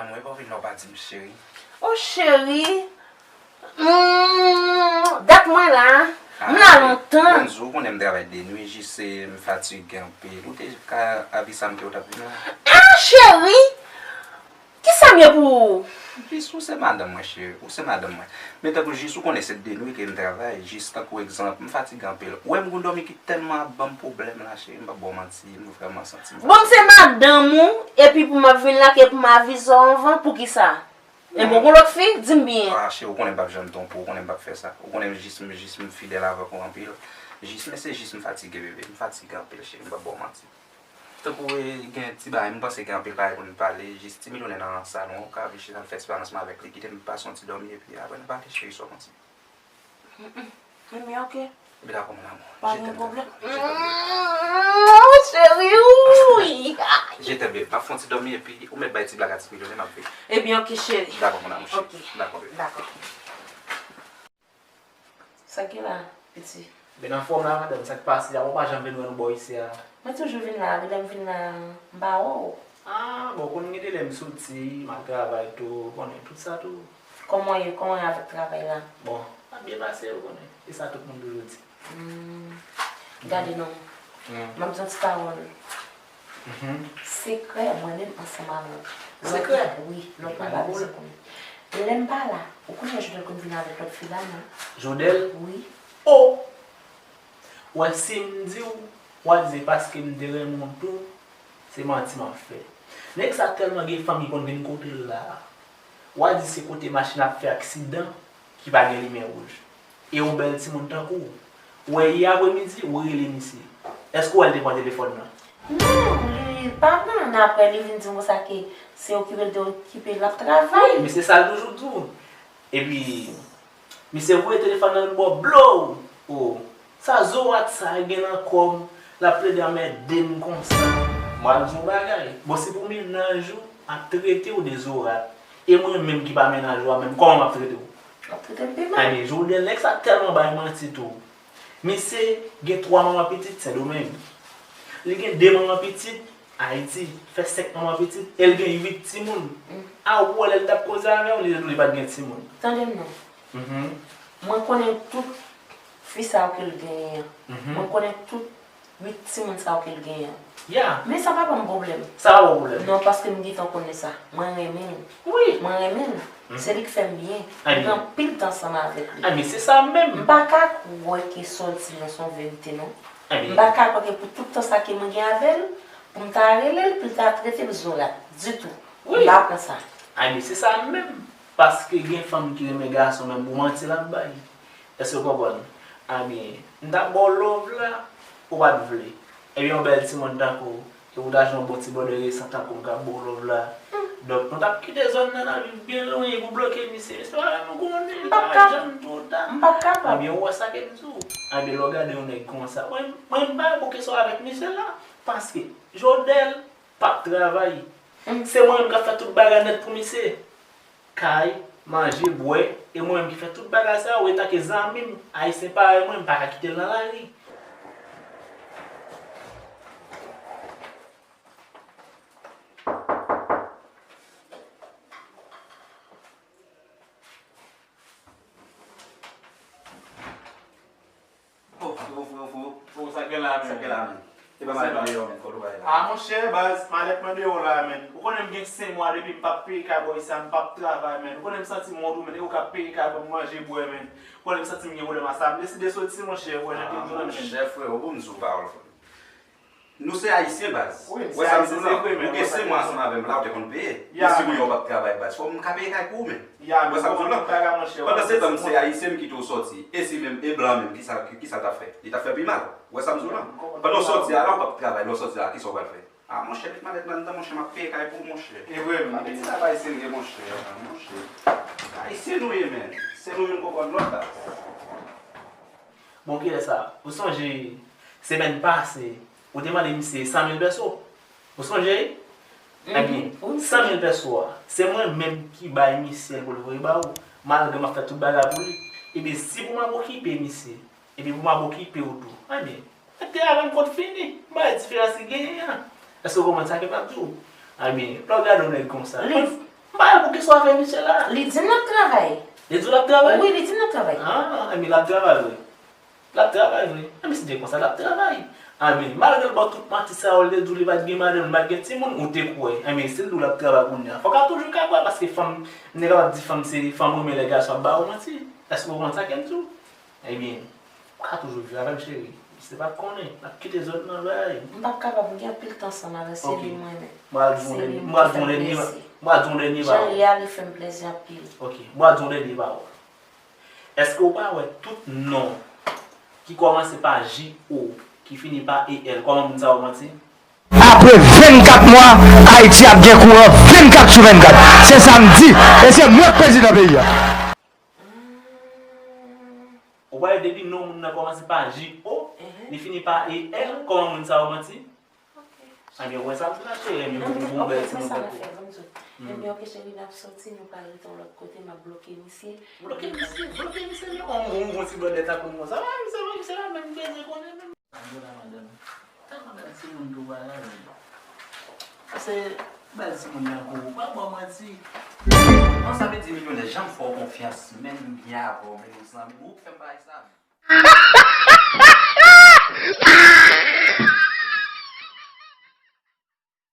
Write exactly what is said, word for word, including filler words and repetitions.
Mwen pa vin la w pa di m cheri. Oh cheri, hmm, dat mwen la. M la lontan. Bonjou, ou konnen m travay de nwi, jis se m fatige anpil. Ou te ka avi sa m te ou t ap vin la. Ah cheri, kisa m ye pou ou? Jis ou se madanm mwen cheri, ou se madanm mwen. Men tankou jis ou konnen se de nwi ke m travay, jis tankou egzanp, m fatige anpil. Ou wè m gon dòmi ki tèlman ap ban m pwoblèm la cheri, m p ap ba w manti, m vrèman santi m fatige. Bon, m se madanm ou, epi pou m ap vin la, ke pou m avize w anvan, poukisa? Enben, ou gon lòt fi? Di m byen. Ah, cheri, ou konnen m p ap janm twonpe w, ou konnen m p ap fè sa. Ou konnen jis m, jis m fidèl avèk ou anpil. Jis, men se jis m fatige, bebe. M fatige anpil, cheri, m p ap ba w manti. Tankou, e, gen ti bagay, m panse gen anpil bagay pou n pale. Jis ti milyonè nan salon an, ou ka vin chita n fè ti bagay ansanm avèk li. Kite m pase yon ti dòmi, epi apre n pale, cheri, sa w panse? Mm, mm. Wi, men ok. Epi dakò, mon amour. Pa gen pwoblèm. Je t'aime, bebe. Mm, cheri, wi. Je t'aime, bebe. M ap fè yon ti dòmi epi ou mèt bay ti blag a ti milyonè, m ap vini. Ebyen, ok, cheri. Dakò, mon amour, cheri. Ok. Dakò, bebe. Dakò. Sa k gen la, piti? Ben, anfòm la, madanm, sa k pase a? Ou pa janm vin wè nou bò isi a? Mwen toujou vin la, wi, lè m vin la, m pa wè w. Ah, bon, ou konn gen de lè m soti, m al travay tou, ou konnen tout sa tou. Kòman w ye, kòman w ye avèk travay la? Bon, l ap byen pase, ou konnen. E sa tout moun toujou di. Hmm. Gade non. Hmm. M ap di yon ti pawòl. Mhm. Sekrè, mwen menm ansanm avè w. Sekrè? Wi, lòt moun pa bezwen konnen. Lè m pa la, ou konnen Jodèl konn vin avèk lòt fi la, non? Jodèl? Wi. Oh! Wè, si m di w, w a di se paske m te renmen w tou, se manti m ap fè. Nèg sa tèlman gen fanm ki konn vin kote l la. W a di se kote machin ap fè aksidan ki pa gen limyè wouj. E yon bèl timoun tankou w. W wè yè apremidi, ou rele misye. Èske w wè l te pran telefòn nan? Non, li pa pran, men apre li vin di m konsa ke se okipe l te okipe, l ap travay. Wi, men se sa l toujou di w. Epi, misye voye telefòn nan bò blow. Oh, sa Zorat sa gen nan kò m, l ap plede anmède m konsa. Mwen al di w yon bagay. Bon, se pou mennaj ou ap trete w de Zorat. E mwen menm ki pa mennaj ou a menm, kòman m ap trete w? L ap trete m pi mal. Ebyen, Jodèl, nèg sa tèlman bay manti tou. Misye gen twa manman pitit Sendomeng. Li gen de manman pitit Ayiti, fè senk manman pitit, e l gen uit timoun. Mm. A ou wè lè l t ap koze avè w, li te di w li pa t gen timoun. Tande m non. Mhm. Mwen konnen tout fi sa yo ke l genyen an. Mhm. Mwen konnen tout uit timoun sa yo ke l genyen an. Ya. Men sa pa ban m pwoblèm. Sa pa ba w pwoblèm? Non, paske m gentan konnen sa. Mwen renmen l. Wi. Mwen renmen l. Mhm. Se li k fè m byen. Ebyen. M gen anpil tan ansanm avèk li. Ebyen, se sa menm. M pa ka kwè ke sa w di lan se yon verite non. Ebyen. M pa ka kwè ke pou tout tan sa ke mwen gen avè l, pou m ta rele l, pou l ta trete m Zorat. Ditou. Wi. M pa pran sa. Ebyen, se sa menm. Paske gen fanm ki renmen gason, men pou manti l ap bay. Èske w konprann? Ebyen, m t ap ba w love la, ou pa t vle. Ebyen, yon bèl timoun tankou w, e ou ta jwenn yon bon ti brother resan tankou m k ap ba w love la. Hmm. Donk, nou t ap kite zòn nan, n ap viv byen lwen, epi w bloke misye. Misye pa renmen w konnen, li pa janm twò ta. M p ap kapab. Ebyen, ou wè sa ke m di w. Ebyen, lè w gade yon nèg konsa, mwen, mwen m pa bouke sa w avèk misye la. Paske, Jodèl p ap travay. Hmm. Se mwen menm k ap fè tout bagay nèt pou misye. Kay, manje, bwè, e mwen menm ki fè tout bagay sa yo, etanke zanmi m, ayisyen parèy mwen, m pa ka kite l nan lari. Oh, fou, fou, fou. Oh, sa gen la, men. Sa gen la, men. E pa malèt mwen deyò, men, kote w pral la? Ah, monchè, baz, malèt mwen deyò la, men. Ou konnen m gen senk mwa depi m p ap peye kay bò isi a, m p ap travay, men. Ou konnen m santi m wont tou, men, e ou k ap peye kay ban m manje, bwè, men. Ou konnen m santi m gen pwoblèm a sa. M deside soti, monchè, ou wè jan ke m ye la, men. Ah, monchè, frè, ou bon m di w pawòl, frè. Nou se ayisyen, baz. Wi, m se ayisyen, se vre, men. Ou gen senk mwa ansanm avè m la, ou te konn peye. Ya, men si moun yo p ap travay, baz, fò m ka peye kay pou ou, men. Ya, men ou wè sa m di w la? Pandan se tan, m se ayisyen, m kite w sòti. E si menm, e blan menm, kisa, kisa l t ap fè? Li t ap fè pi mal. Ou wè sa m di w la? Pandan w sòti a la, ou p ap travay. Lè w sòti a la, kisa w pral fè? Ah, monchè, met malèt nan anndan, monchè, m ap peye kay pou ou, monchè. E vre, m. Pa gen ti rap ayisyen gen, monchè, monchè. Ayisyen nou ye, men. Se nou youn konprann lòt, baz. Bon, kilè sa? Ou sonje, semèn pase, ou te mande misye san mil pèso? Ou sonje? Mhm. Ebyen, san mil pèso a, se mwen menm ki bay misye l pou l voye ba ou, malgre m ap fè tout bagay pou li. Ebyen, si pou m ap okipe misye, epi pou m ap okipe w tou, ebyen, rete avè m kot fini, m pa wè diferans ki genyen an. Èske w konprann sa ke m ap di w? Ebyen, lè w gade yon nèg konsa, Liv. Pale pou ki sa w fè misye la. Li di m l ap travay. Li di w l ap travay? Wi, li di m l ap travay. Ah, enben l ap travay vre. L ap travay vre. Enben si l te konsa, l ap travay. Enben, malgre l ba w tout manti sa yo, l te di w li pa t gen madanm, li pa t gen timoun, ou te kwè. Enben, si l di w l ap travay kounye a, fò w ka toujou ka kwè, paske fanm, m te kapab di fanm se, fanm renmen lè gason ap ba yo manti. Èske w konprann sa ke m di w? Ebyen, ou ka toujou viv avè m cheri. Misye p ap konnen. M ap kite zòn nan bay. M p ap kapab, m gen anpil tan ansanm avè l, se li m renmen. M pral di w yon dènye, m pral di w yon dènye, m pral di w yon dènye pawòl. Jan l ye a, li fè m plezi anpil. Ok, m pral di w yon dènye pawòl. Èske w pa wè tout non ki kòmanse pa J O, ki fini pa E L, kòman moun sa yo manti? Apre vennkat mwa, Ayiti ap gen kouran vennkat sou vennkat. Se sa m di, e se mwen k prezidan peyi a. Ou pa wè depi non moun nan kòmanse pa J O, li fini pa E L, kòman moun sa yo manti? Ebyen, ou wè sa m di la, cheri, ebyen, ou gon bèl timoun tankou. Ebyen, ok, cheri, n ap soti, nou pral rete yon lòt kote, m ap bloke misye. Bloke misye, bloke misye, men on, on, on ti blòdè tankou m konsa. Wè, misye, misye la menm bezwen konnen menm. Angola madanm. Tankou bèl timoun tou bagay. Se bèl timoun nan kou ou pa ban manti. Mwen sa vle di milyonè janm fè w konfyans menm byen avè w menm zanmi ou k fè m bagay sa.